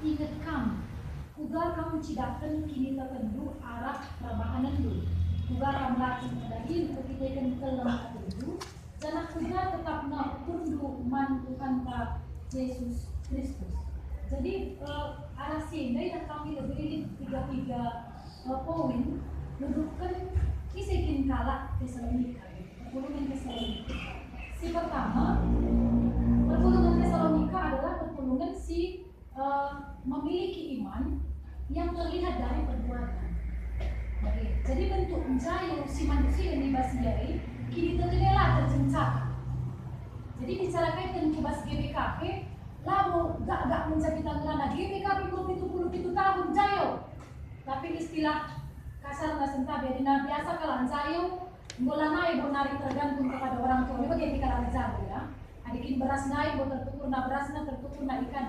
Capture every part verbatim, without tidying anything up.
Inget kam, kuga kam ncidahken kinitekenndu arah perbahanenndu, kuga kam la kin erdahin erkiteken keleng atendu, janah kuga tetapna ukurndu man Tuhanta Jesus Kristus. Jadi, eh, arah si enda idah kami lebih piga-piga, eh, poin nunjukken ise kin kalak Tesalonika, perpulungen Tesalonika. Si pertama, perpulungen Tesalonika adalah perpulungen si eh, memiliki iman yang terlihat dari perbuatan. Oke, jadi bentuk njayo si manusia i bas ia e, kiniteken e la tercincak. Jadi bicara kaiten ku bas G B K P, labo gak-gak menjadi tanggerana G B K P enggo pitu puluh pitu tahun njayo. Tapi istilah kasarna sentabi adina biasa kalak njayo, enggo lanai bo nari tergantung kepada orang tua. Memang jadi kalak njayo, ya. Adi kin beras ndai enggo tertukurna berasna, tertukurna ikan.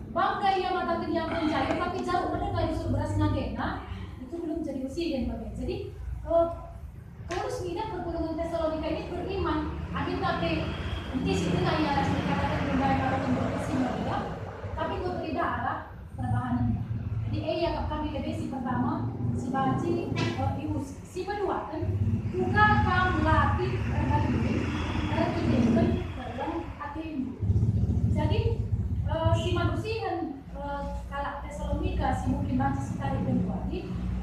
Bangga ia mataken ia enggo njayo, tapi jaruk medenga isur berasna ndena, itu belum jadi usihen bage. Jadi, eh, Paulus ngidah perpulungen Tesalonika ini beriman. Adi tapi enti si denga ia rasa dikatakan ndai karo penduduk si meriah, tapi enggo teridah arah perbahanen. Jadi, eh, iakap kami lebe si pertama, si banci, eh, ius. Si peduaken, kuga kam la kin erdahin erkiteken keleng atendu. Jadi, eh, si manusihen, eh, kalak Tesalonika si mungkin banci si tadi genduari,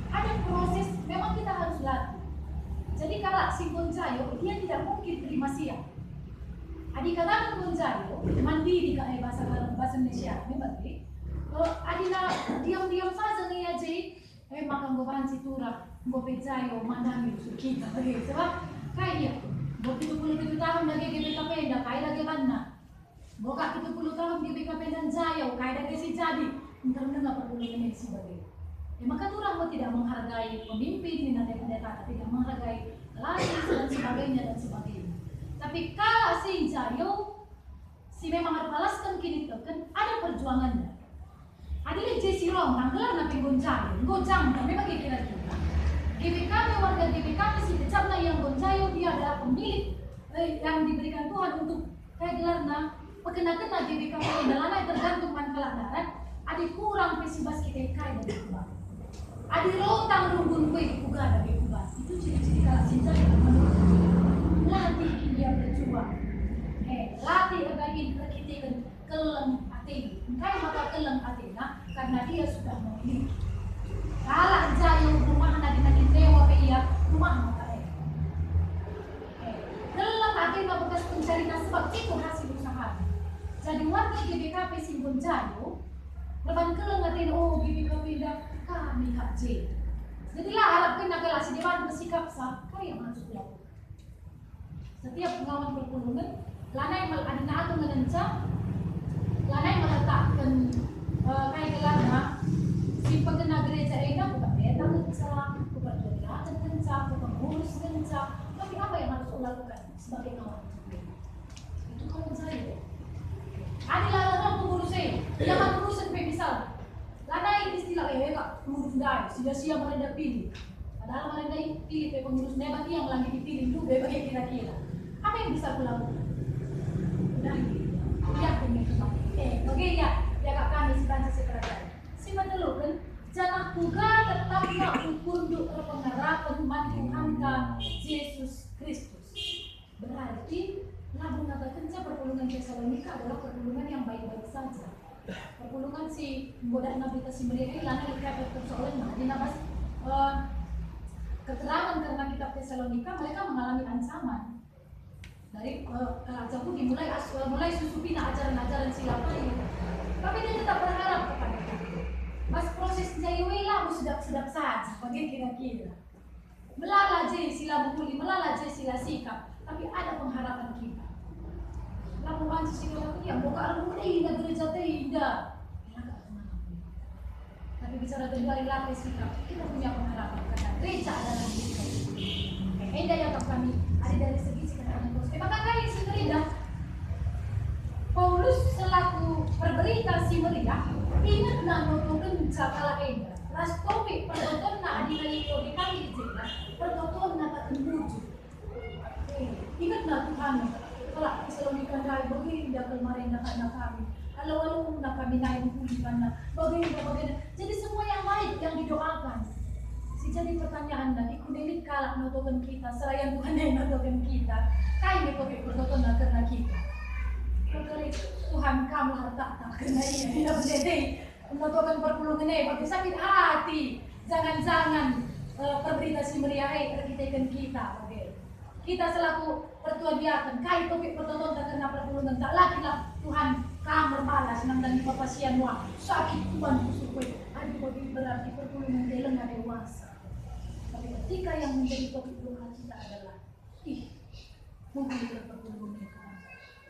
ada proses memang kita harus latih. Jadi, kalak si enggo njayo, dia tidak mungkin terima siap. Adi kataken enggo njayo, mandiri ka, eh, bahasa, bahasa Indonesia, memang, eh, adina diam-diam saja nge ia je, eh, maka enggo banci turah, enggo pe njayo mandangi rusur kita, eh, sebab kai ia? Enggo pitu puluh pitu tahun dage G B K P enda, kai dage banna? Enggo kap pitu puluh tahun G B K P enda njayo, kai dage si jadi? Enggo ndenga perpulungen e si bage. Eh, maka turah enggo tidak menghargai pemimpin, nina pendeta, tidak menghargai pelatih, dan sebagainya, dan sebagainya. Tapi kalak si njayo, si memang erpalasken kiniteken, ada perjuangannya. Adi lit je si rontang, gelarna pe enggo njayo, enggo jangka, memang kira-kira. G B K P, warga G B K P si kecapna ia enggo njayo, dia adalah pemilik, eh, yang diberikan Tuhan untuk, kai gelarna, pekena-kena G B K P enda, lanai tergantung man kalak darat. Adi kurang pe si bas kita, kai dage kuga. Adi rontang runggun kue kuga dage kuga. Itu ciri-ciri kalak si njayo menurut. Latih kin ia berjuang. Eh, latih erdahin erkiteken keleng ate. Engkai maka keleng atena? Karena dia sudah memiliki. Kalak njayo rumahna adi nangkin dewa pe ia, rumahna maka e. Eh, keleng atena bekas pencarina sebab itu hasil usahana. Jadi warga G B K P si enggo njayo, leban keleng atena, oh, G B K P enda kami kap je. Jadi la arapkenna kalak si deban bersikap sa, kai yang harus dilakukan. Setiap pengawan perpulungen, lanai mel-, adina aku ngenca, lanai meletakken, eh, kai gelarna, si pekena gereja enda, ku pendeta ngenca, ku pertua diaken ngenca, ku pengurus ngenca. Tapi apa yang harus kulakukan sebagai kawan? Itu kalau saya. Adi la reh pengurus e, ia man urusen pe misal. Lanai istilah, eh, kak, pengurus ndai, sia-sia merenda pilih. Padahal merenda pilih pe pengurus ndai, berarti yang lagi dipilih dulu, bagi kira-kira. Apa yang bisa kulakukan? Udah, ya, punya tempat. Eh, oke, ya, ya, kak, kami si banci si kerajaan. Si meneluken, janah kuga tetapna ukurndu erpengarapen man Tuhanta Jesus Kristus. Berarti, labo ngatakenca perpulungen Tesalonika adalah perpulungen yang baik-baik saja. Perpulungen si nggodahna Berita Si Meriah e lanai lit persoalenna. Adi nabas, eh, keterangan kerna kitab Tesalonika, mereka mengalami ancaman. Dari, eh, kalak Jahudi mulai as-, mulai susupina ajaran-ajaran si la payu. Tapi dia tetap berharap kepada Tuhan. Bas proses njayo e labo sedap-sedap saja, bage kira-kira. Melala je si la mehuli, melala je si la sikap, tapi ada pengharapan kita. Labo banci si kataken, "Ya, boka ermuda indah gereja te indah." Tapi bicara tentang latih sikap, kita punya pengharapan karena gereja adalah milik Tuhan. Enda iakap kami, ada dari segi sikap dan terus. Eh, maka kai si teridah? Paulus selaku perberita si meriah, ingetna nuturkenca kalak enda, ras topik pertotonna adi nai kami i jenda, pertotonna taken bujur. Eh, ingetna Tuhan, kalak Tesalonika ndai bage indah kal marenda kerna kami. Alu-aluna kami nai mehuli banna. Bagenda, bagenda. Jadi semua yang baik yang didoakan. Si jadi pertanyaan lagi, kune lit kalak notoken kita, serayan Tuhan yang notoken kita. Kai me topi pertotonna kerna kita? Kekeri Tuhan, Kam lah hartata, kerna ia, ia berdedei. Notoken perpulungen e, bagi sakit hati. Jangan-jangan, eh, perberita si meriah e erkiteken kita, bagi. Kita selaku pertua diaken, kai topi pertotonta kerna perpulungen, tak lagi lah Tuhan Kam erbalas nandangi bapa si anu, sakit Tuhan kusukui. Aduh, bagi berarti perpulungen e langa dewasa. Tapi ketika yang menjadi topik doa kita adalah, ih, mungkin perpulungen e Tuhan,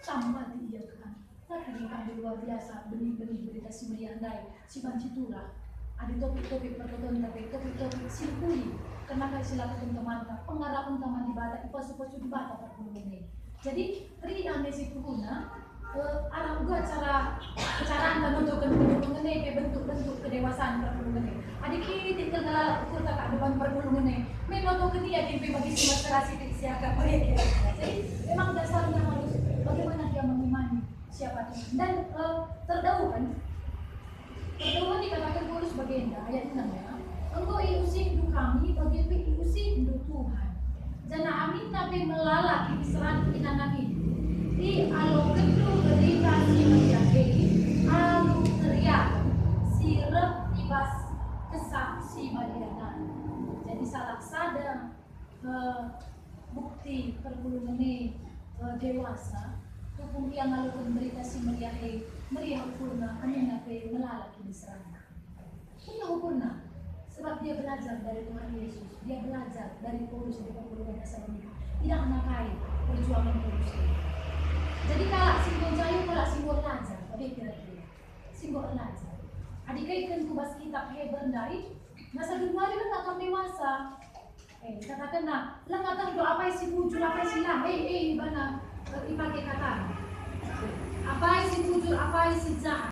tambah di ia Tuhan. Tapi yang kami luar biasa, benih-benih berita si meriah ndai, si banci turah. Adi topik-topik pertoton, tapi topik-topik si mehuli, kerna kai si lakuken temanta, pengarapenta man Dibata, ipasu-pasu Dibata perpulungen e. Jadi, teridah me si tuhuna, eh, arah uga cara, caranta notoken perpulungen e, pe bentuk-bentuk kedewasaan perpulungen e. Adi kitik kal ngelala ukurta kak deban perpulungen e, me notoken ia kin pe bagi si mesera sitik si agak baik, ya. Jadi, memang dasarnya harus bagaimana dia mengimani siapa Tuhan. Dan, eh, terdahulu kan, terdahulu dikatakan Paulus bagenda, ayat enam ya, "Enggo iusindu kami, bage pe iusindu Tuhan. Janah aminna pe melala kiniseran inanami. Ialokenndu berita si meriah e alu keriahen si reh i bas Kesah Si Badia nari." Jadi salah sada, eh, bukti perpulungen e, eh, dewasa, tupung ia ngaloken berita si meriah e, meriah ukurna, aminna pe melala kiniseranna. Meriah ukurna, sebab dia belajar dari Tuhan Yesus, dia belajar dari Paulus di perpulungen Tesalonika. Tidak menakai perjuangan Paulus e. Jadi kalak si enggo njayu, kalak si enggo erlajar, bage kira-kira. Si enggo erlajar. Adi kaitken ku bas kitab Heber ndai, nasa genduari langa kam dewasa. Eh, katakenna, langa tehndu apai si bujur, apai si la, eh, eh, ibana, eh, ipake kata. Apai si bujur, apai si jahat.